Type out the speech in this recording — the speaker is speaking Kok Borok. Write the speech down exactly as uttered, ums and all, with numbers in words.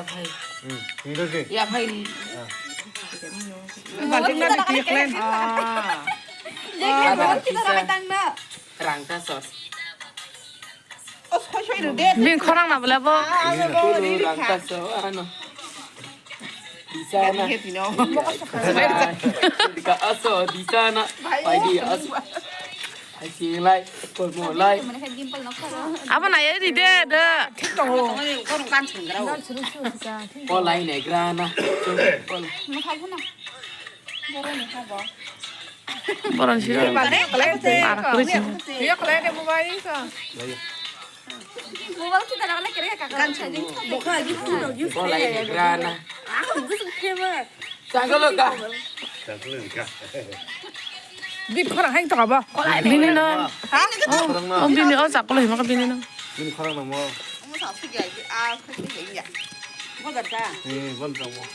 Hmm, tinggal ke? Ya, bhai. Balting na dikti klen. Ah. Jadi, kita rapat tang na. Rangta sos. Oh, soi soi rw de. Bini khorang na bole bo. Tulu rangta so ano. Disana. Dika aso disana. Paidi aso. Ai singlai, kolmo lai. Abo na ye ri de de. Thik tongo. Kolai ne grana. Kolai. Boroni sini. Bale, bale, bale. Arak kuri sini. Dia kelai dia mobile ka. Mobile kita nak lagi kira kakak. Kan cari. Bukan gitu. Kolai grana. Aku itu sih kira. Sangkalo ka. Bini khorang hai to kabo. Bini no. Ha? Oh, oh, bini, oh, chaklo hima ka bini no. Bini khorang namo. Kamu tak sih ya? Ah, kau sih ya. Mau gata? Eh, bon kamu.